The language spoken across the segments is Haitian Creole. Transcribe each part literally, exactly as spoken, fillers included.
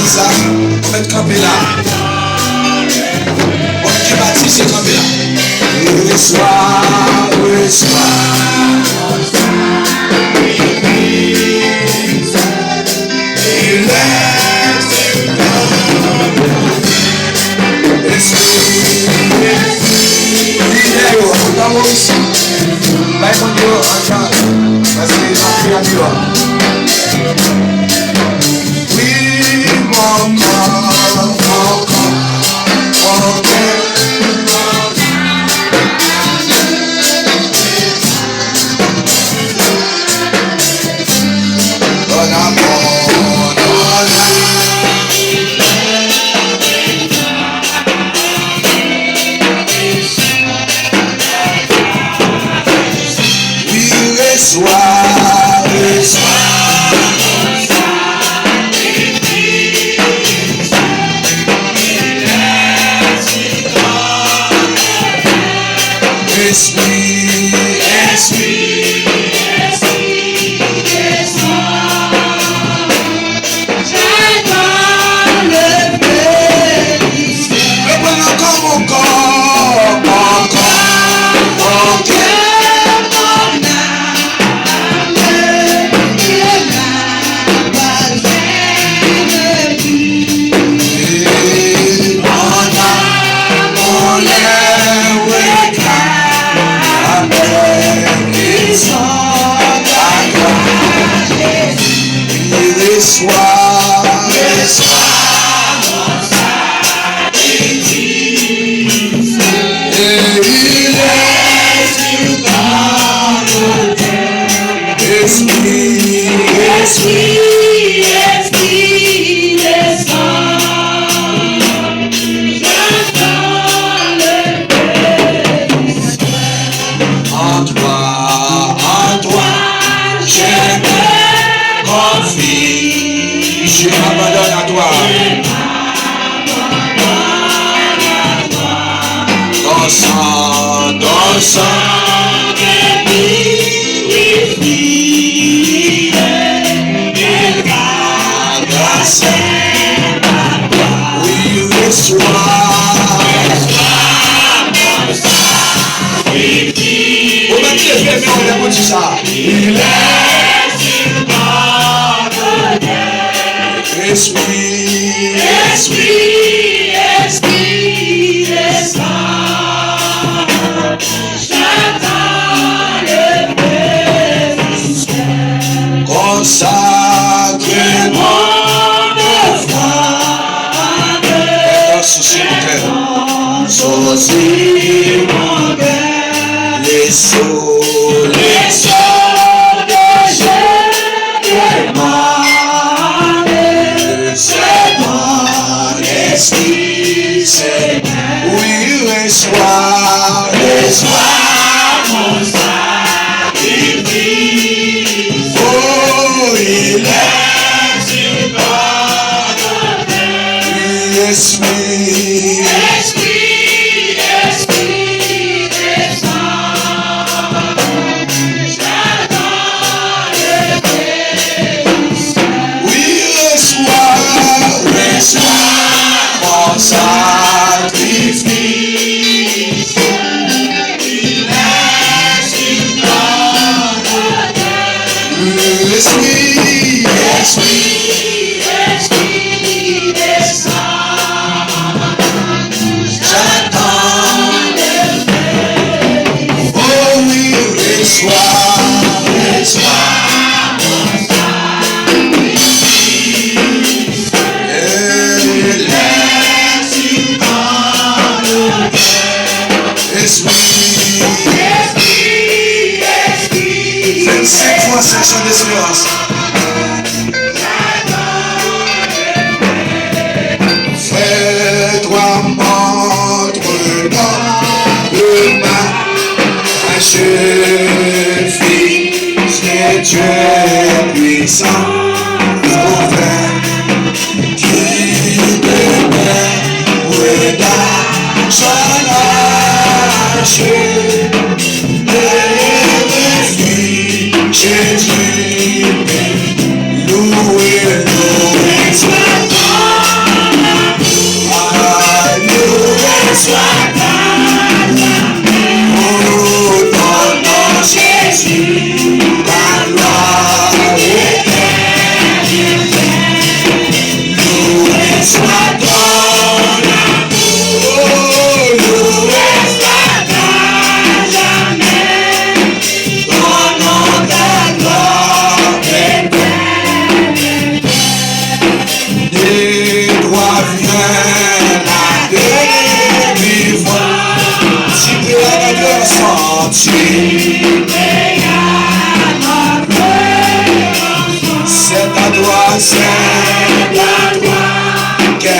Sa, ou mèt kanpe la. Ou ki batize, kanpe la. Reswa, reswa. Ilè, espri, lidè yo, anba Moris. Bay moun yo antan, paske n ap fè anvi la. Wi, manman, manman, manman. Bon amò, bon amò. Wi, reswa, reswa. Espri, espri, espri, espri. Reprann ankò, ankò, ankò, ankò. Reswa, reswa, espri, espri, espri, espri. An twa, an twa, je me confie. Je m'abandonne à toi. Ton sang, ton sang me purifie. Et ta grâce m'attend. Oui, reswa. Ou mèt leve men w lè pou di sa. Il est une bonne odeur. Espri, espri, espri, espri. J'attends le Messie. Consacre mon devoir. Ton souci mon cœur. Souci mon cœur. Les eaux, les eaux de Jérusalem. C'est ton esprit, Seigneur. Oui, reswa, reswa mon sakrifis. Oh, il est une bonne odeur. Espri, espri, espri, descend. J'attends le Messie. Oui, reswa, reswa mon sakrifis. Il est une bonne odeur. Espri, espri, espri, descend. J'attends le Messie. Oh oui, reswa, reswa. Espri. Vennsenk fwa, senk chan desperans. Fais-toi montre dans le mal, je fils de Dieu puissant, sauveur, qui demeure dans son arche, le refuge du Sois ton amour, nous restera jamais. Ton nom de gloire éternelle. De toi vient la délivrance. Tu peux adorer ensemble. Tu peux adorer ensemble. C'est à toi, c'est à toi. Que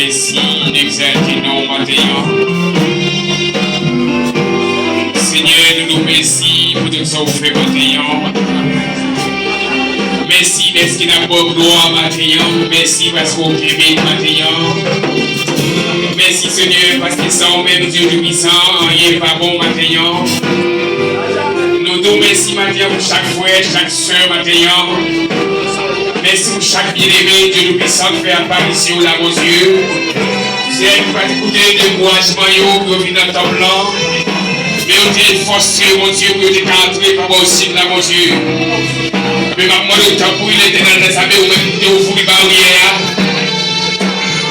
Mèsi, n egzalte non w maten an. Senyè, nou di w mèsi pou tout sa w fè maten an. Mèsi dèske n ap ba w glwa maten an. Mèsi paske w kenbe n maten an. Mèsi, Senyè, paske san w menm, Dye Toupisan, anyen pa bon maten an. Nou di w mèsi maten an pou chak frè, chak sè maten an. Mèsi pou chak byeneme, Dye Toupisan, k fè aparisyon w la, Bondye. Senyè, ki pa t koute dekourajman yo pou yo vin nan tanp lan, men yo te fòse yo, Bondye, pou yo te ka antre pa bò isit la, Bondye. Men m ap mande w, tanpri, Letènèl dèzame, ou menm ki te ouvri baryè a,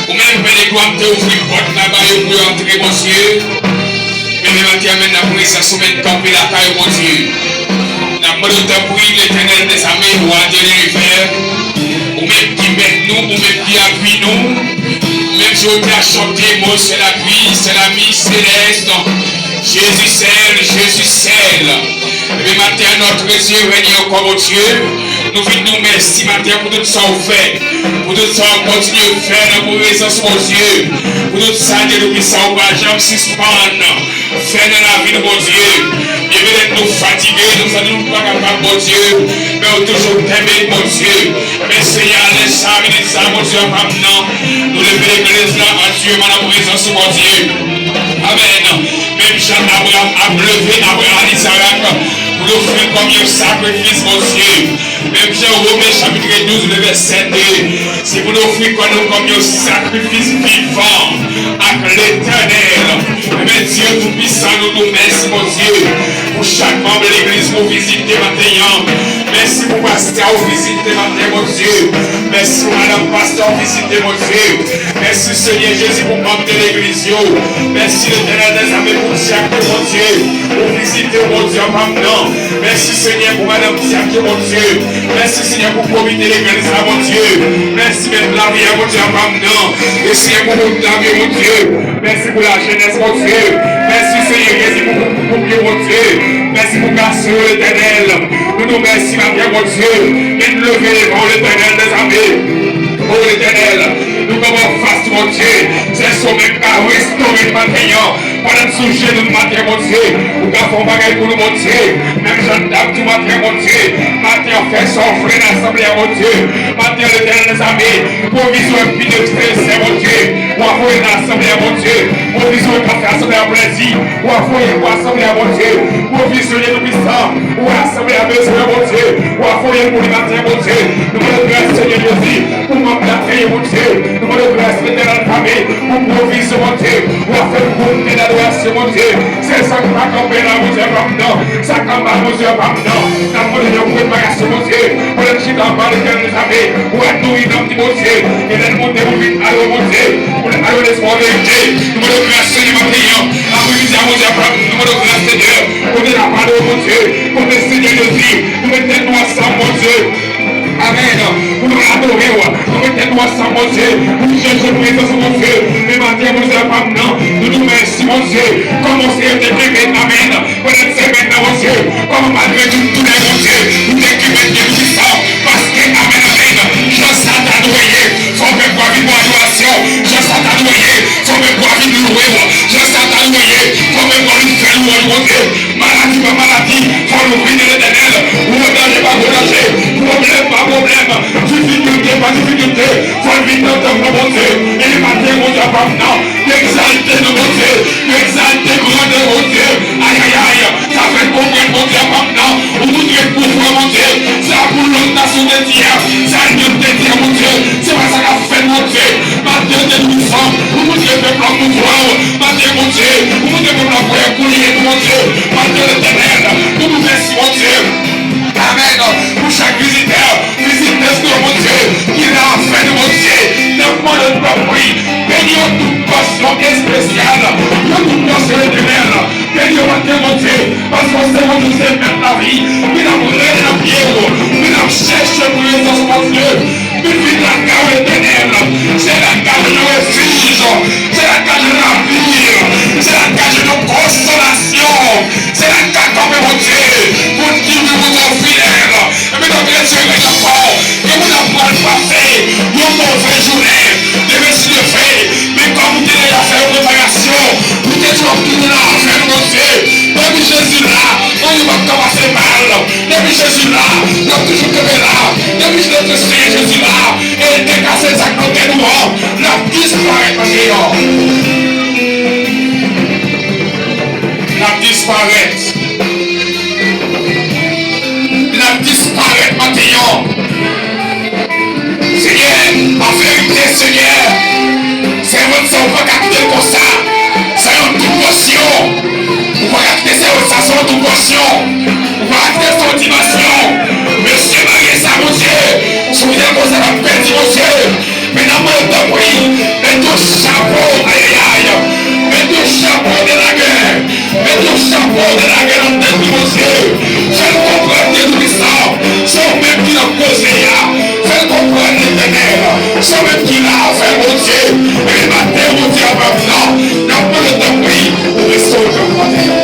ou menm, Pè de glwa, ki te ouvri pòt la ba yo pou yo antre, Bondye. Men, men maten an menm, nan prezans ou menm kanpe lakay ou, Bondye. N ap mande w, tanpri, Letènèl dèzame, Wa de linivè, ou menm ki mèt nou, ou menm ki apui nou, ou menm ki ote a chante, Mon seul appui, seul ami céleste, Jésus seul, Jésus seul. Ebyen, maten an, notre Dieu règne ankò, Bondye. Nou vin di w mèsi maten an pou tout sa w fè, pou tout sa w ap kontinye fè nan prezans Bondye, pou tout sa, Dye Toupisan, ou pa janm sispann fè nan lavi nou, Bondye. Byen petèt nou fatige, nou santi nou pa kapab, Bondye, men ou toujou kenbe n, Bondye. Men Senyè, lè sa, minit sa, Bondye, papa m nan, nou leve legliz la, Bondye, nan prezans ou, Bondye. Amèn. Menm jan Abraram ap leve Abraram Izarak pou l ofri l kòm yon sakrifis, Bondye. Menm jan Women chapit douz, le vèsè de, se pou n ofri kò nou kòm yon sakrifis vivan ak Letènèl. Ebyen, Dye Toupisan, nou di w mèsi, Bondye, pou chak manm legliz ou vizite maten an. Mèsi pou pastè ou vizite maten, Bondye. Mèsi pou madanm pastè ou vizite, Bondye. Mèsi, Senyè Jezi, pou manm de legliz yo. Mèsi, Letènèl dèzame, pou dyak yo, Bondye. Ou vizite, Bondye, papa m nan. Mèsi, Senyè, pou madanm dyak yo, Bondye. Mèsi, Senyè, pou komite legliz la, Bondye. Mèsi, mèt lavi a, Bondye, papa m nan. E, Senyè, pou moun lavi, Bondye. Mèsi pou lajenès, Bondye. Mèsi, Senyè Jezi, pou, pou, pou koup yo, Bondye. Mèsi pou gason yo, Letènèl. Nou di w mèsi maten, Bondye. Men n leve devan w, Letènèl dèzame. O Letènèl, nou kanpe anfas, Bondye. Se ou menm k ka restore n maten an. Pandan n sou jenou n maten, Bondye, ou ka fè yon bagay pou nou, Bondye. Menm jan n t ap di w maten, Bondye, maten an, fè sa w vle nan asanble a, Bondye. Maten an, Letènèl dèzame, pwovizyon ki pi nesesè, Bondye, w a voye nan asanble a, Bondye. Pwovizyon k ap fè asanble a plèzi, w a voye pou asanble a, Bondye. Pwovizyon, Dye Toupisan, ou wè asanble a bezwen, Bondye, w a voye l pou li maten an, Bondye. Nou mande w gras, Senyè Jezi, pou manm la, Senyè Bondye. Nou mande w gras, Letènèl dèzame, pou pwovizyon, Bondye. W a fè l pou moun ki nan adorasyon, Bondye. Se sa k pa kanpe la, Bondye, papa m nan. Sa k anba, Bondye, papa m nan. N ap mande w pou reparasyon, Bondye. Pandan n chita anba, Letènèl dèzame, w a nouri nanm nou, Bondye. E lè n monte pou vin adore, Bondye, pou n adore lespri an verite. Nou mande w gras, Senyè, maten an. Apremidi a, Bondye, papa m, nou mande w gras, Senyè. Kote n ap adore, Bondye. Kote, Senyè Jezi, nou met tèt nou ansanm, Bondye. Amèn. Pou nou adore w. Nou met tèt nou ansanm, Bondye. Pou nou chèche prezans ou, Bondye. Men maten an, Bondye, papa m nan, nou di w mèsi, Bondye. Kòman w te kenbe n, amèn, pandan semèn nan, Bondye. Kòman malgre tout doulè, Bondye, ou te kenbe n, Dye Toupisan. Paske, amèn, amèn, jan sa ta dwe ye, fò pèp ou a vin pou adorasyon. Jan sa ta dwe ye, fò pèp ou a vin louwe w. Jan sa ta dwe ye, fò pèp ou a vin fè lwanj, Bondye. Maladi pa maladi, fò l vini, Letènèl. Gwo danje pa gwo danje, pwoblèm pa pwoblèm, difikilte pa difikilte, fò l vin nan tanp lan, Bondye. E maten, Bondye, papa m nan, egzalte non, Bondye. Egzalte grandè, Bondye. Ayayay, sa fè n konprann, Bondye, papa m nan, ou montre pouvwa, Bondye. Sa pou lòt nasyon te di a, sa Lyon te di a, Bondye. Se pa sa k ap fèt, Bondye. Maten an, Dye Toupisan, ou montre pèp la pouvwa w. Maten an, Bondye, ou montre pèp la koulye nou, Bondye. Maten an, Letènèl, nou di w mèsi, Bondye. Amèn. Pou chak vizitè, vizitèz nou, Bondye, ki la avèk nou, Bondye. N ap mande w, tanpri, beni yo tout pòsyon espesyal, yo tout pòsyon etènèl. Beni yo maten, Bondye, paske w se Bondye, w se mèt lavi. Vin ap rele nan pye w, vin ap chèche prezans ou, la, anyen p ap ka pase mal. Depi Jezi la, n ap toujou kenbe la. Depi Senyè Jezi la, e l te kase zak nan tèt ou an, n ap disparèt nan deyò. N ap disparèt. N ap disparèt maten an. Senyè, an verite, Senyè, sèvant sa, ou pa ka kite l konsa. Se yon dimansyon. Ou pa ka kite sèvant sa, se yon dimansyon. Ou pa ka kite l se yon dimansyon. Mesye marye sa, Bondye, si w te konsa, w ap pèdi, Bondye. Men n ap mande w tanpri, mete yon chapo, ayayay, mete yon chapo de lagè, mete yon chapo de lagè nan tèt li, Bondye. Fè l konprann, Jezi Kris, se ou menm ki nan koze a. Fè l konprann, Letènèl, se ou menm ki la, fè l, Bondye. Ebyen, maten, Bondye, ap ap nan, n ap mande w tanpri, ou restore l maten an.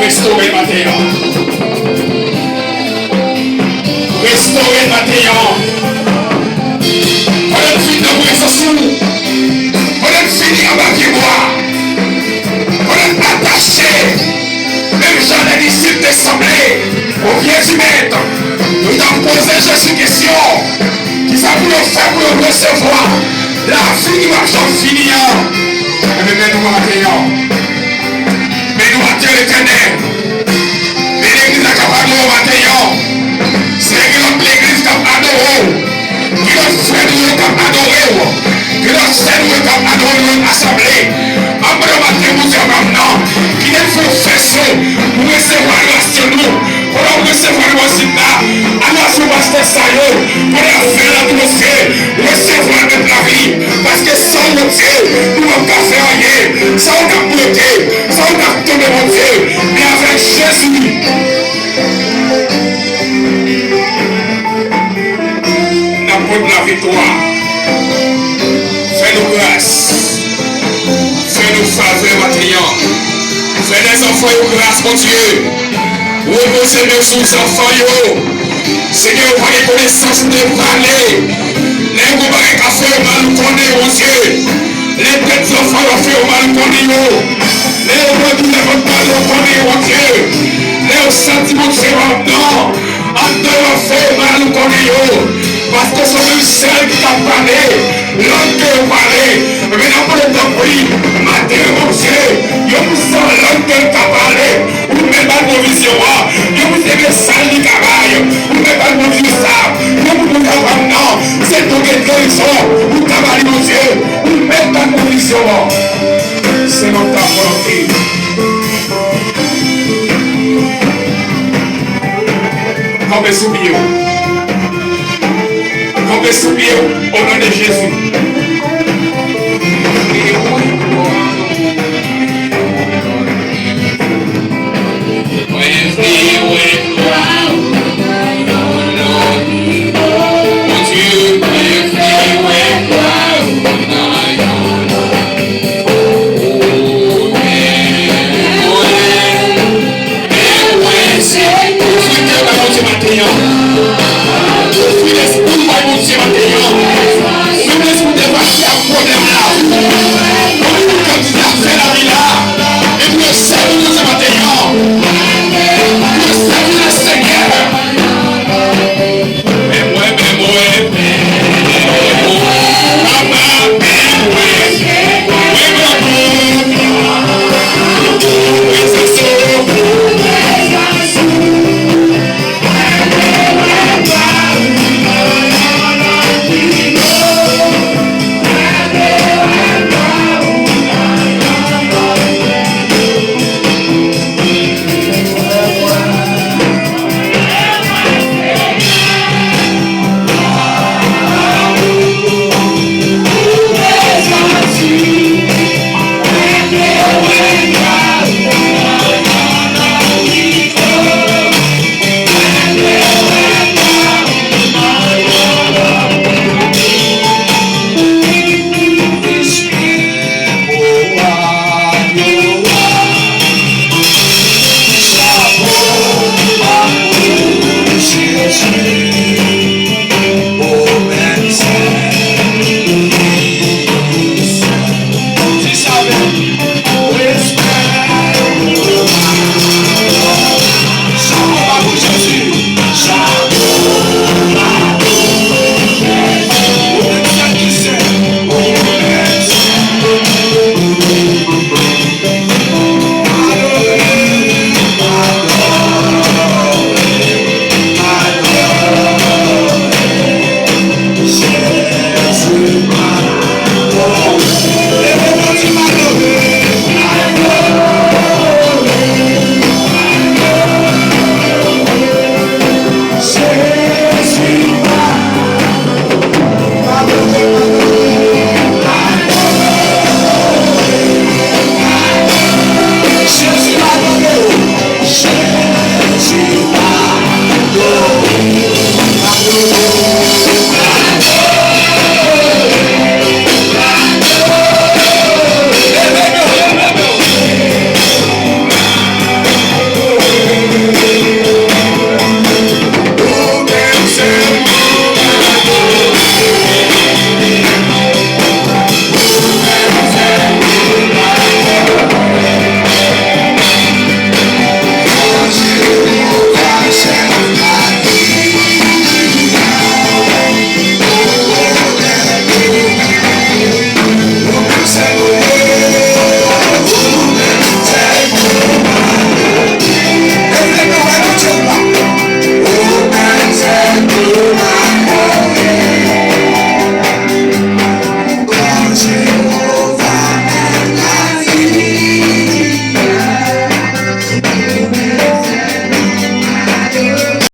Restore maten an. Restore maten an. Pandan n fin nan prezans ou, pandan n fini anba pye bwa, pandan n atache, menm jan lè disip te sanble o pye di Mèt, yo t ap poze Jezi kesyon, kisa pou yo fè pou yo resevwa lavi ki p ap janm fini an? Ebyen, men nou maten an. Men nou maten, Letènèl. Men legliz la k ap adore w maten an. Se gen lòt legliz k ap adore w. Gen lòt frè nou yo k ap adore w. Gen lòt sè nou yo k ap adore w nan asanble. M ap mande w maten, Bondye, m ap nan. Kite l fè yon fese pou resevwa adorasyon nou. Pandan w resevwa limousin la, adorasyon pastè sa yo, pandan y ap fè l nan atmosfè, resevwa l mèt lavi, paske san w Bondye, nou p ap ka fè anyen. Sa w t ap bloke, sa w t ap tonbe, Bondye, men avèk Jezi, n ap pot laviktwa. Fè nou gras. Fè nou favè maten an. Fè lèzanfan yo gras, Bondye. Repoze men sou zanfan yo. Senyè, yo pa gen konesans pou te pale. Lè yon bagay ka fè yo mal, ou konnen, Bondye. Lè tèt zanfan yo fè yo mal, ou konnen yo. Lè yo pran doulè, pran mal, ou konnen yo, Bondye. Lè yo santi, Bondye, w ap nan. Anndan yo ap fè yo mal, ou konnen yo. Paske se ou menm sèl ki ka pale lang ke yo pale. Men n ap mande w tanpri, maten an, Bondye, yon moun san lang ke l ka pale, ou mèt ba l pwovizyon an. Yon moun te gen sa l li ka bay, ou mèt ba l pwovizyon sa. Yon moun ou kapab nan, se tou gen gerizon, ou ka ba li, Bondye, ou mèt ba l pwovizyon an. Selon ta volonté. Kanpe sou pye w. Kanpe sou pye w, o non de Jezi. Mwen vle wè glwa ou nan yon lòt nivo. Bondye, mwen vle wè glwa ou nan yon lòt nivo. Ouvri kè w bay Bondye maten an. Ouvri lespri w bay Bondye maten